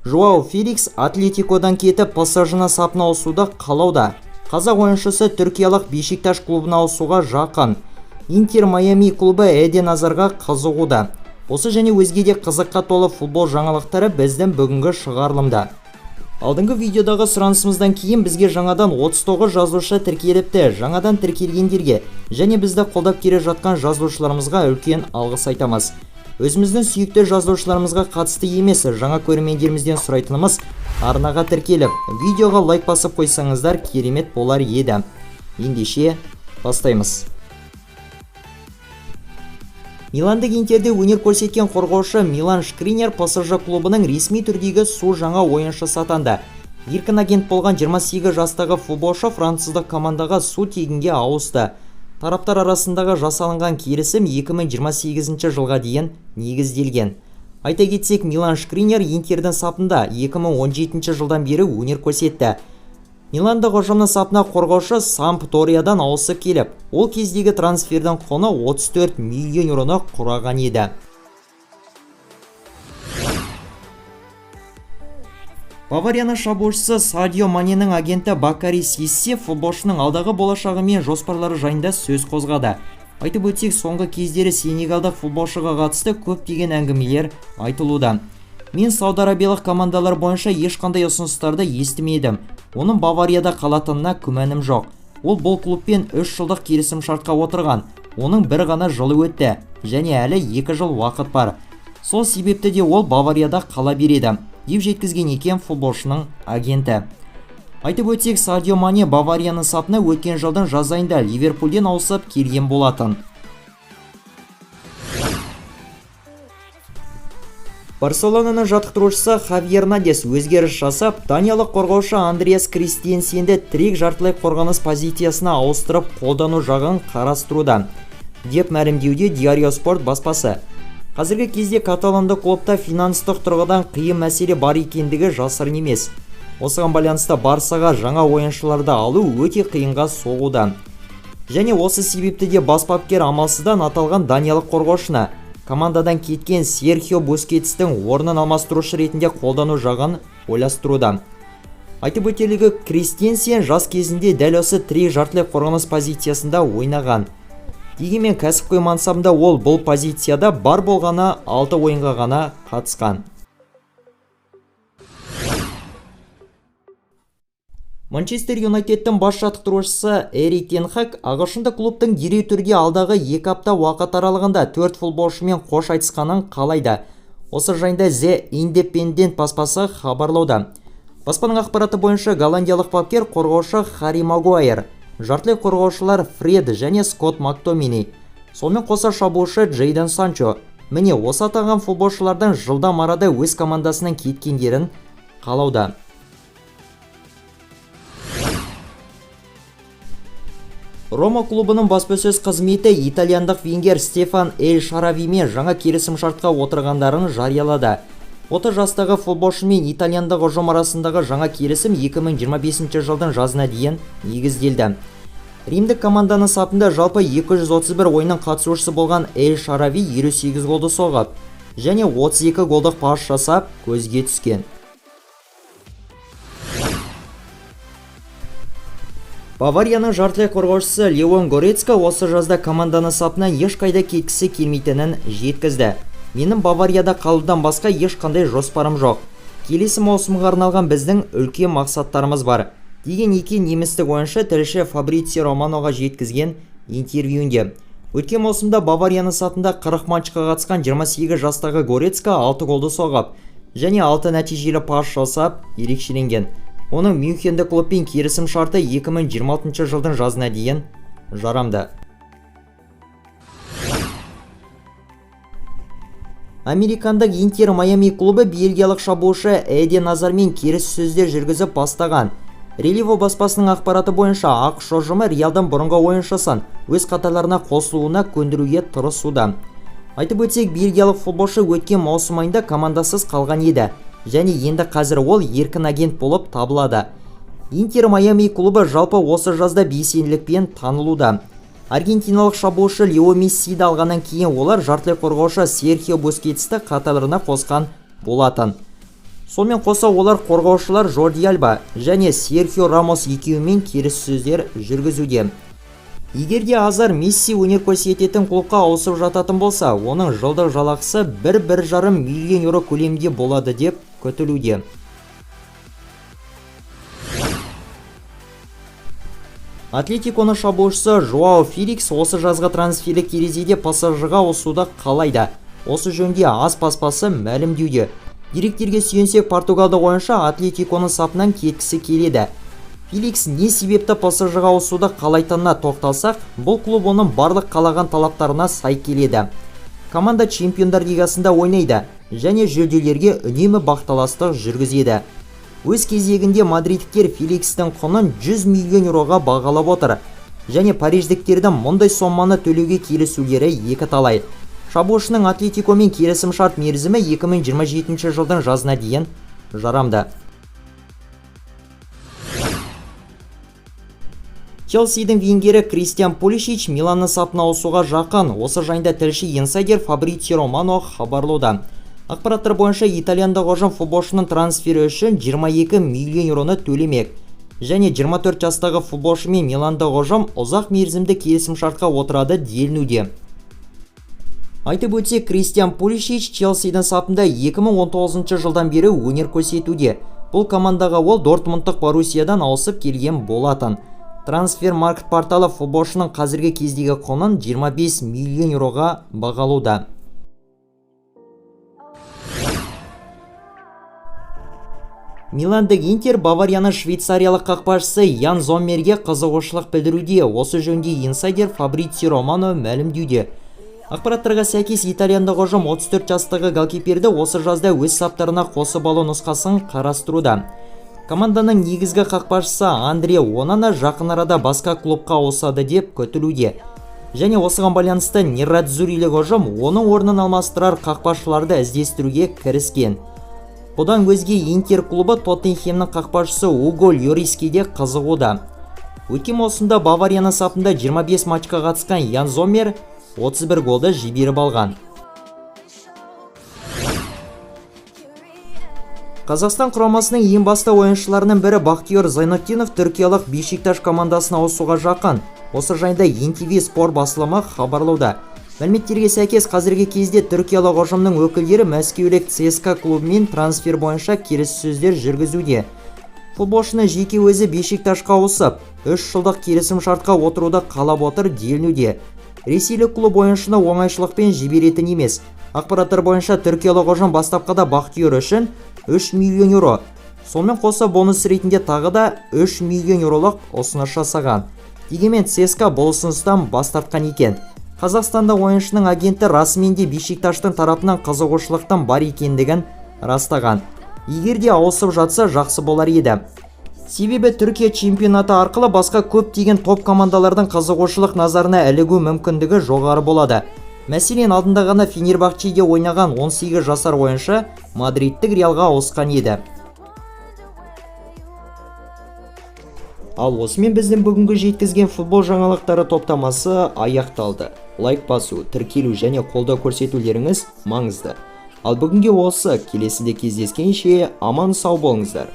Жоау Феликс Атлетикодан кетіп, ПСЖ-ның сапына ауысуды қалауда. Қазақ ойыншысы түркиялық Бешикташ клубына ауысуға жақын. Интер Майами клубы Эден Азарға қызығуда. Осы және өзге де қызыққа толы футбол жаңалықтары біздің бүгінгі шығарылымда. Алдыңғы видеодағы сұранысымыздан кейін бізге жаңадан 39 жазушы тіркеліпті. Жаңадан тіркелгендерге және бізді қолдап келе жатқан жазушыларымызға үлкен алғыс айтамыз. Өзіміздің сүйікті жазушыларымызға қатысты емес, жаңа көрермендерімізден сұрайтынымыз арнаға тіркеліп, видеоға лайк басып қойсаңыздар керемет болар еді. Ендеше бастаймыз. Миландық Интерде өнер көрсеткен қорғаушы Милан Шкринер ПСЖ клубының ресми түрдегі су жаңа ойыншысы атанды. Еркін агент болған 28 жастағы футболшы француздық командаға су тегінге ауысты. Тараптар арасындағы жасалынған келісім 2028 жылға дейін негізделген. Айта кетсек, Милан Шкринер Интердің сапында 2017 жылдан бері өнер көрсетті. Миландық ұжымның сапына қорғаушы Сампдориядан ауысып келіп, ол кездегі трансфердің құны 34 миллион еуроны құраған еді. Баварияның шабуылшысы Садио Маненің агенті Бакари Сиссе футболшының алдағы болашағы мен жоспарлары жайында сөз қозғады. Айтып өтсек, соңғы кездері сенегалдық футболшыға қатысты көптеген әңгімелер айтылуда. Мен Сауд Арабиялық командалар бойынша ешқандай ұсыныстарды естімедім. Оның Баварияда қалатынына күмәнім жоқ. Ол бұл клубпен 3 жылдық келісім шартқа отырған. Оның бір ғана жылы өтті және әлі 2 жыл уақыт бар. Сол себепті де ол Баварияда қала береді, деп жеткізген екен футболшының агенті. Айтып өтсек, Садио Мане Баварияның сапына өткен жылдың жаз айында Ливерпульден ауысып келген болатын. Барселонаның жаттықтырушысы Хави Эрнандес өзгеріс жасап, даниялық қорғаушы Андреас Кристиансенді тірек жартылай қорғаныс позициясына ауыстырып қолдану жағын қарастыруда, деп мәлімдеуде Диарио Спорт баспасы. Қазіргі кезде каталондық клубта финанстық тұрғыдан қиын мәселе бар екендігі жасырын емес. Осыған байланысты Барсаға жаңа ойыншыларды алу өте қиынға соғуда. Және осы себепті де бас бапкер амалсыздан аталған даниялық қорғаушыны командадан кеткен Серхио Бускетстің орнын алмастырушы ретінде қолдану жағын ойластыруда. Айтып өтерлігі, Кристенсен жас кезінде дәл осы тірек жартылай қорғаныс позициясында ойнаған. Дегенмен кәсіпқой мансабында ол бұл позицияда бар болғаны 6 ойынға ғана қатысқан. Манчестер Юнайтедтің бас жаттықтырушысы Эрик тен Хаг ағылшындық клубтың дереу түрде алдағы 2 апта уақыт аралығында 4 футболшымен қош айтысқанын қалайды. Осы жайында The Independent баспасы хабарлауда. Баспаның ақпараты бойынша голландиялық бапкер қорғаушы Харри Магуайр, жартылай қорғаушылар Фред және Скотт Мактомини, сонымен қоса шабуылшы Джейден Санчо. Міне осы аталған футболшылардың жылдам арада өз командасынан кеткендерін қалауда. Рома клубының баспасөз қызметі итальяндық вингер Стефан Эль Шаравимен жаңа келісімшартқа отырғандарын жариялады. 30 жастағы футболшы мен итальяндық ұжым арасындағы жаңа келісім 2025 жылдың жазына дейін негізделді. Римдік команданың сапында жалпы 231 ойынның қатысушысы болған Эль Шарави 58 голды соғып және 32 голдық пас жасап көзге түскен. Баварияның жартылай қорғаушысы Леон Горецка осы жазда команданың сапынан ешқайда кеткісі келмейтінін жеткізді. Менің Баварияда қалудан басқа ешқандай жоспарым жоқ. Келесі маусымға арналған біздің үлкен мақсаттарымыз бар, деген екен немістік ойыншы тілші Фабрицио Романоға жеткізген интервьюінде. Өткен маусымда Баварияның сапында 40 матчқа қатысқан 28 жастағы Горецка 6 голды соғып және 6 нәтижелі пас жасап ерекшеленген. Оның Мюнхенді клубпен келісім шарты 2026 жылдың жазына дейін жарамды. Американдық Интер Майами клубы бельгиялық шабуылшы Эден Азармен келіссөздер жүргізіп бастаған. Релево баспасының ақпараты бойынша АҚШ ұжымы Реалдың бұрынғы ойыншысын өз қатарларына қосылуына көндіруге тырысуда. Айтып өтсек, бельгиялық футболшы өткен маусым айында командасыз қалған еді. Және енді қазір ол еркін агент болып табылады. Интер Майами клубы жалпы осы жазда белсенділікпен танылуда. Аргентиналық шабуылшы Лео Мессиді алғаннан кейін олар жартылай қорғаушы Серхио Бускетсті қатарларына қосқан болатын. Сонымен қоса олар қорғаушылар Жорди Альба және Серхио Рамос екеуімен келіссөздер жүргізуде. Егер де Азар Месси өнер көрсететін клубқа ауысып жататын болса, оның жылдық жалақысы 1-1,5 миллион еуро көлемінде болады деп күтілуде. Атлетиконың шабуылшысы Жоао Феликс осы жазғы трансферлік терезеде ПСЖ-ға ауысуды қалайды. Осы жөнінде АС баспасы мәлімдеуде. Деректерге сүйенсек, португалдық ойыншы Атлетиконың сапынан кеткісі келеді. Феликс не себепті ПСЖ-ға ауысуды қалайтынына тоқталсақ, бұл клуб оның барлық қалаған талаптарына сай келеді. Команда Чемпиондар лигасында ойнайды және жүлделерге үнемі бақталастық жүргізеді. Өз кезегінде мадридтіктер Феликстің құнын 100 миллион еуроға бағалап отыр. Және париждіктердің мұндай соманы төлеуге келісулері екі талай. Шабуылшының Атлетикомен келісімшарт мерзімі 2027 жылдың жазына дейін жарамды. Челсидің вингері Кристиан Пулишич Миланның сапына ауысуға жақын. Осы жайында тілші инсайдер Фабрицио Романо хабарлауда. Ақпараттар бойынша итальяндық ұжым футболшының трансфері үшін 22 миллион еуроны төлемек. Және 24 жастағы футболшымен миландық ұжым ұзақ мерзімді келісімшартқа отырады делінуде. Айтып өтсек, Кристиан Пулишич Челсидің сапында 2019 жылдан бері өнер көрсетуде. Бұл командаға ол Дортмундтық Боруссиядан ауысып келген болатын. Трансфермаркет порталы футболшының қазіргі кездегі құнын 25 миллион еуроға бағалауда. Миландық Интер Баварияның швейцариялық қақпашысы Ян Зоммерге қызығушылық білдіруде. Осы жөнінде инсайдер Фабрицио Романо мәлімдеуде. Ақпараттарға сәйкес, итальяндық ұжым 34 жастағы голкиперді осы жазда өз саптарына қосып алу нұсқасын қарастыруда. Команданың негізгі қақпашысы Андре Онана жақын арада басқа клубқа ауысады деп күтілуде. Және осыған байланысты нерадзурилік ұжым оның орнын алмастырар қақпашыларды іздестіруге кіріскен. Бұдан өзге Интер клубы Тоттенхемнің қақпашысы Уго Льориске де қызығуда. Өткен маусымда Баварияның сапында 25 матчқа қатысқан Ян Зоммер 31 голды жіберіп алған. Қазақстан құрамасының ең басты ойыншыларының бірі Бақтиёр Зайнутдинов түркиялық Бешикташ командасына ауысуға жақын. Осы жайында NTV Sport басылымы хабарлауда. Мәліметтерге сәйкес, қазіргі кезде түркиялық ұжымның өкілдері мәскеулік ЦСКА клубымен трансфер бойынша келіссөздер жүргізуде. Футболшының жеке өзі Бешикташқа ауысып, 3 жылдық келісім-шартқа отыруды қалап отыр делінуде. Ресейлік клуб ойыншыны оңайшылықпен жіберетін емес. Ақпараттар бойынша түркиялық ұжым бастапқыда Бақтиёр үшін 3 миллион еуро, сонымен қоса бонус ретінде тағы да 3 миллион еуролық ұсыныс жасаған. Дегенмен ЦСКА бұл ұсыныстан бас тартқан екен. Қазақстанда ойыншының агенті расымен де Бешикташтың тарапынан қызығушылықтың бар екендігін растаған. Егер де ауысып жатса, жақсы болар еді. Себебі Түркия чемпионаты арқылы басқа көптеген топ командалардың қызығушылық назарына ілігу мүмкіндігі жоғары болады. Мәселен, алдында ғана Фенербахчеде ойнаған 18 жасар ойыншы мадридтік Реалға ауысқан еді. Ал осымен біздің бүгінгі жеткізген футбол жаңалықтары топтамасы аяқталды. Лайк басу, тіркелу және қолдау көрсетулеріңіз маңызды. Ал бүгінге осы, келесіде кездескенше аман сау болыңыздар.